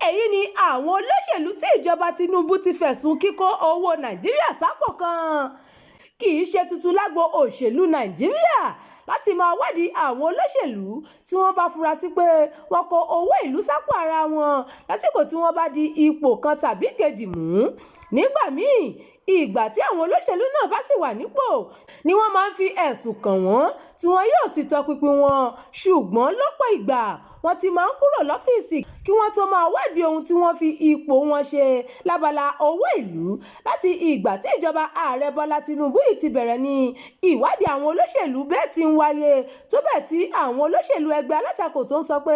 Èyí ni àwọn olóṣèlú tí ìjọba Tinubu ti fẹ̀sùn kíkó owó Nàìjíríà sápò kan. Kì í ṣe tuntun lágbo òṣèlú Nàìjíríà láti máa wádìí àwọn olóṣèlú tí wọ́n bá fura sí pé wọ́n kó owó ìlú sápò ara wọn lásìkò tí wọ́n bá di ipò kan tàbí kejì mú. Nígbà míì, ìgbà tí àwọn olóṣèlú náà bá sì wà nípò ni wọ́n máa ń fi ẹ̀sùn kàn wọ́n, tí wọn yóò sì tọpinpin wọn. Ṣùgbọ́n lọ́pọ̀ ìgbà, wọ́n ti máa ń kúrò lọ́fíìsì kí wọ́n tó máa wádìí ohun tí wọ́n fi ipò wọn ṣe lábala owó ìlú. Láti ìgbà tí ìjọba Ààrẹ Bọ́lá Tinubu yìí ti bẹ̀rẹ̀ ní ìwádìí àwọn olóṣèlú bẹ́ẹ̀ ti ń wáyé, tó bẹ́ẹ̀ tí àwọn olóṣèlú ẹgbẹ́ alátakò tó ń sọ pé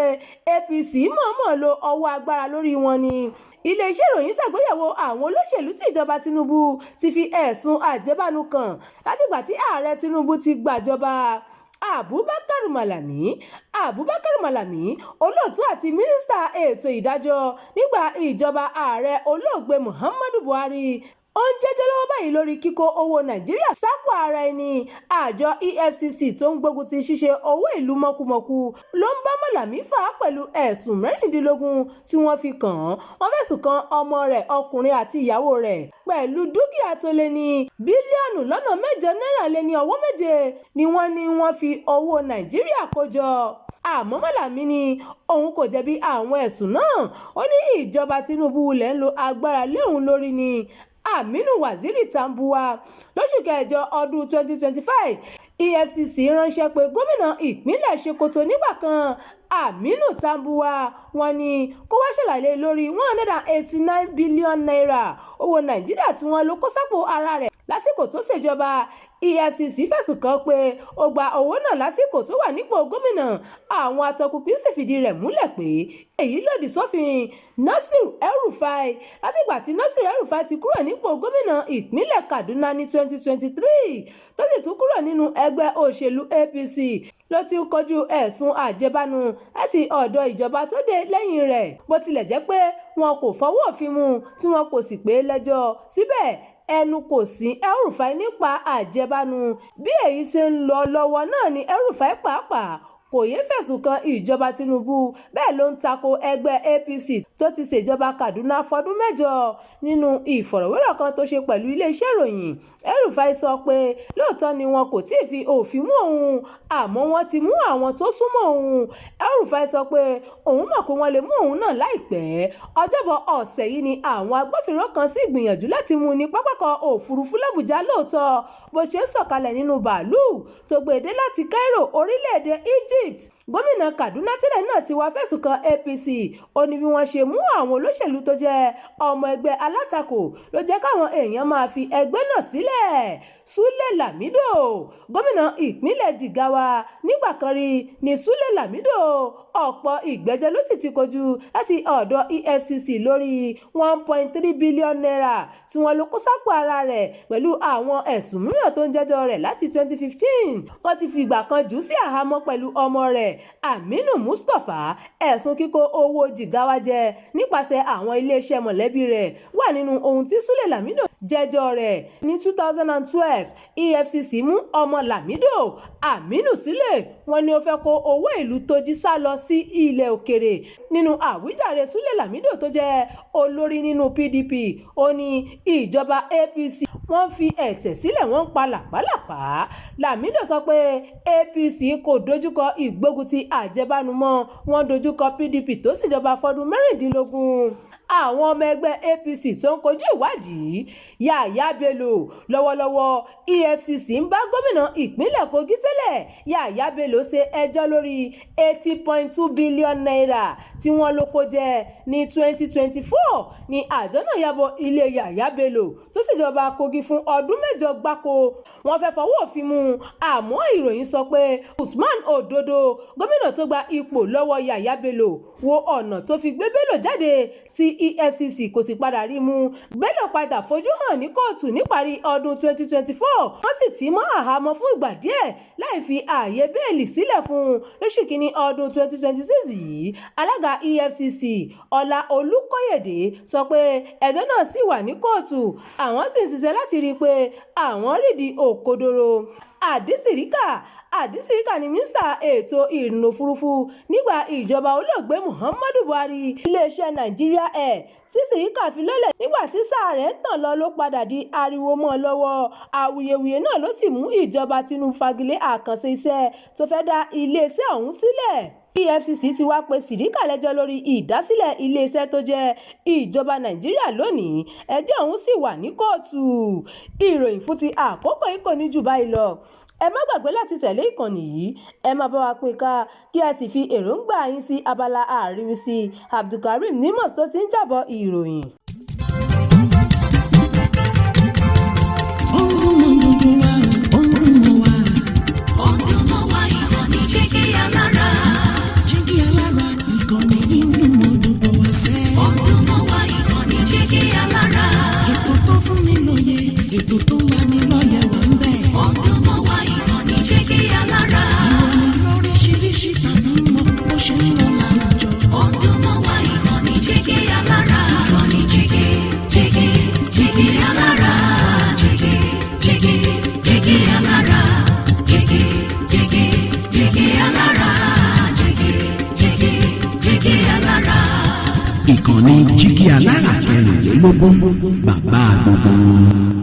APC mọ̀ọ́mọ̀ lo ọwọ́ agbára lórí wọn ni. Iléeṣẹ́ ìròyìn ṣàgbéyẹ̀wò àwọn olóṣèlú tí ìjọba Tinubu ti fi ẹ̀sùn àjẹbánu kàn látìgbà tí Ààrẹ Tinubu ti gbàjọba. Abubakar Malami. Abubakar Malami, olóòtú àti mínísítà ètò ìdájọ́ nígbà ìjọba Ààrẹ Olóògbé Muhammadu Buhari, ó ń jẹ́jọ́ lọ́wọ́ báyìí lórí kíkó owó Nàìjíríà sápò ara ẹni. Àjọ EFCC tó ń gbógun ti ṣíṣe owó ìlú mọ̀kùmọ̀kù ló ń bá Malami fà á pẹ̀lú ẹ̀sùn 16 tí wọ́n fi kàn án. Wọ́n fẹ̀sùn kan ọmọ rẹ̀ ọkùnrin àti ìyàwó rẹ̀ pẹ̀lú dúkìá tó lé ní bílíọ̀nù 800 náírà lé ní 7 ni wọ́n ní wọ́n fi owó Nàìjíríà kó jọ. Àmọ́ Malami ní òun kò jẹ̀bi àwọn ẹ̀sùn náà. Ó ní ìjọba Tinubu wulẹ̀ ń lo agbára lé òun lórí ni. Aminu Waziri Tambuwal. Lóṣù kẹjọ ọdún 2025, EFCC ránṣẹ́ pé gómìnà ìpínlẹ̀ Sokoto nígbà kan, Aminu Tambuwal. Wọ́n ní kó wá ṣàlàyé lórí ₦189 billion owó Nàìjíríà tí wọ́n lọ kó sápò ara rẹ̀ lásìkò tó ṣèjọba. EFCC fẹ̀sùn kàn pé ó gba owó náà lásìkò tó wà nípò gómìnà. Àwọn atọpinpin sì fìdí rẹ̀ múlẹ̀ pé èyí lòdì sófin. Nasir El-Rufai. Látìgbà tí Nasir El-Rufai ti kúrò nípò gómìnà ìpínlẹ̀ Kaduna ní 2023, tó sì tún kúrò nínú ẹgbẹ́ òṣèlú APC, ló ti ń kojú ẹ̀sùn àjẹbánu láti ọ̀dọ̀ ìjọba tó dé lẹ́yìn rẹ̀. Bó tilẹ̀ jẹ́ pé wọn kò fọwọ́ òfin mú tí wọn kò sì pè é lẹ́jọ́, síbẹ̀ ẹnu kò sí El-Rufai nípa àjẹbánu. Bí èyí ṣe ń lọ lọ́wọ́ náà ni El-Rufai pàápàá kò yéé fẹ̀sùn kan ìjọba Tinubu. Bẹ́ẹ̀ ló ń tako ẹgbẹ́ APC tó ti ṣèjọba Kaduna fọdún 8. Nínú ìfọ̀rọ̀wérọ̀ kan tó ṣe pẹ̀lú iléeṣẹ́ ìròyìn, El-Rufai sọ pé lóòótọ́ ni wọn kò tí ì fi òfin mú òun, àmọ́ wọ́n ti mú àwọn tó súnmọ́ òun. El-Rufai sọ pé òun mọ̀ pé wọ́n lè mú òun náà láìpẹ́. Ọjọ́bọ̀ ọ̀sẹ̀ yìí ni àwọn agbófinró kan sì gbìyànjú láti mú un ní pápákọ̀ òfurufú làbújá lóòótọ́, bó ṣe ń sọ̀kalẹ̀ nínú bàálù tó gbé e dé láti Cairo, orílẹ̀-èdè Egypt. Gómìnà Kaduna tẹ́lẹ̀ náà ti wá fẹ̀sùn kan APC. Ó ní bí wọ́n ṣe mú àwọn olóṣèlú tó jẹ́ ọmọ ẹgbẹ́ alátakò ló jẹ́ káwọn èèyàn máa fi ẹgbẹ́ náà sílẹ̀. Sule Lamido. Gómìnà ìpínlẹ̀ Jigawa nígbà kan rí ní Sule Lamido. Ọ̀pọ̀ ìgbẹ́jọ́ ló sì ti kojú láti ọ̀dọ̀ EFCC lórí ₦1.3 billion tí wọ́n lọ kó sápò ara rẹ̀ pẹ̀lú àwọn ẹ̀sùn mìíràn tó ń jẹ́jọ́ rẹ̀ láti 2015. Wọ́n ti fìgbà kan jù ú sí àhámọ́ pẹ̀lú ọmọ rẹ̀ Aminu Mustapha. Ẹ̀sùn kíkó owó Jigawa jẹ nípasẹ̀ àwọn iléeṣẹ́ mọ̀lẹ́bí rẹ̀ wà nínú ohun tí Sule Lamido jẹ́jọ́ rẹ̀. Ní 2012, EFCC mú ọmọ Lamido, Aminu Sule. Wọ́n ní ó fẹ́ kó owó ìlú tó jí sá lọ sí ilẹ̀ òkèèrè. Nínú àwíjàre Sule Lamido, tó jẹ́ olórí nínú PDP, ó ní ìjọba APC wọ́n fi ẹ̀tẹ̀ sílẹ̀, wọ́n ń pa làpálàpá. Lamido sọ pé APC kò dojúkọ ìgbógun ti àjẹbánu mọ́, wọ́n dojúkọ PDP tó ṣèjọba fọdún 16. Àwọn ọmọ ẹgbẹ́ APC tó ń kojú ìwádìí. Yàyà Bello. Lọ́wọ́lọ́wọ́, EFCC ń bá gómìnà ìpínlẹ̀ Kogi tẹ́lẹ̀ Yàyà Bello ṣe ẹjọ́ lórí ₦80.2 billion tí wọ́n ló kó jẹ. Ní 2024 ní àjọ náà ya bo ilé Yàyà Bello tó ṣèjọba Kogi fún ọdún 8 gbáko. Wọ́n fẹ́ fọwọ́ òfin mú, àmọ́ ìròyìn sọ pé Usman Ododo, gómìnà tó gba ipò lọ́wọ́ Yàyà Bello, wo ọ̀nà tó fi gbé Bello jáde tí EFCC kò sì padà rí mú. Bello padà fojú hàn ní kóòtù níparí ọdún 2024, wọ́n sì tì í mọ́ àhámọ́ fún ìgbà díẹ̀ láì fi ààyè bẹ́ẹ̀lì sílẹ̀ fún un. Lóṣù kínní ọdún 2026 yìí, alága EFCC Ọlá Olùkóyèdè sọ pé ẹjọ́ náà ṣì wà ní kóòtù, àwọn sì ń ṣiṣẹ́ láti rí i pé àwọn rídìí òkodoro. Hadi Sirika. Hadi Sirika ní mínísítà ètò ìrìnnà òfurufú nígbà ìjọba olóògbé Muhammadu Buhari. Iléeṣẹ́ Nigeria Air tí Sirika fi lọ́lẹ̀ nígbà tí sáà rẹ̀ ń tán lọ ló padà di ariwo mọ́ ọn lọ́wọ́. Awuyewuye náà ló sì mú ìjọba Tinubu fagilé àkànṣe iṣẹ́ tó fẹ́ dá iléeṣẹ́ ọ̀hún sílẹ̀. EFCC ti wá pe Sirika lẹ́jọ́ lórí ìdásílẹ̀ iléeṣẹ́ tó jẹ́ ìjọba Nàìjíríà lónìí. Ẹjọ́ ọ̀hún sì wà ní kóòtù. Ìròyìn fún ti àkókò yìí kò ní jù báyìí lọ. Ẹ má gbàgbé láti tẹ̀lé ìkànnì yìí, ẹ máa bá wa pín ká, kí ẹ sì fi èròǹgbà yín sí abala àríwísí. Abdulkareem Nimos tó ti ń jábọ̀ ìròyìn. Ó ń dún mọ́ gbogbo wa, ó ń dún mọ́ wa. Ó ń dún mọ́ wa, ìkànnì Jígí Alára. Jígí Alára, ìkànnì yìí ń dún mọ́ gbogbo wa sẹ́. Ó ń dún mọ́ wa, ìkànnì Jígí Alára. Ètò tó fún ni lóye, ètò tó ń lani lọ́yẹ̀ wà ń bẹ̀. Ó ń dún mọ́ wa, ìkànnì Jígí Alára. Ìròyìn lóríṣiríṣi tàbí mọ́ bó ṣe ń lọ láwùjọ. Ó ń dún mọ́ wa, ìkànnì Jígí Alára. Ìkànnì Jígí, Jígí, Jígí Alára. Jígí, Jígí, Jígí Alára. Jígí, Jígí, Jígí Alára. Jígí, Jígí, Jígí Alára. Ìkànnì Jígí Alára 24, bàbá gbogbo wọn.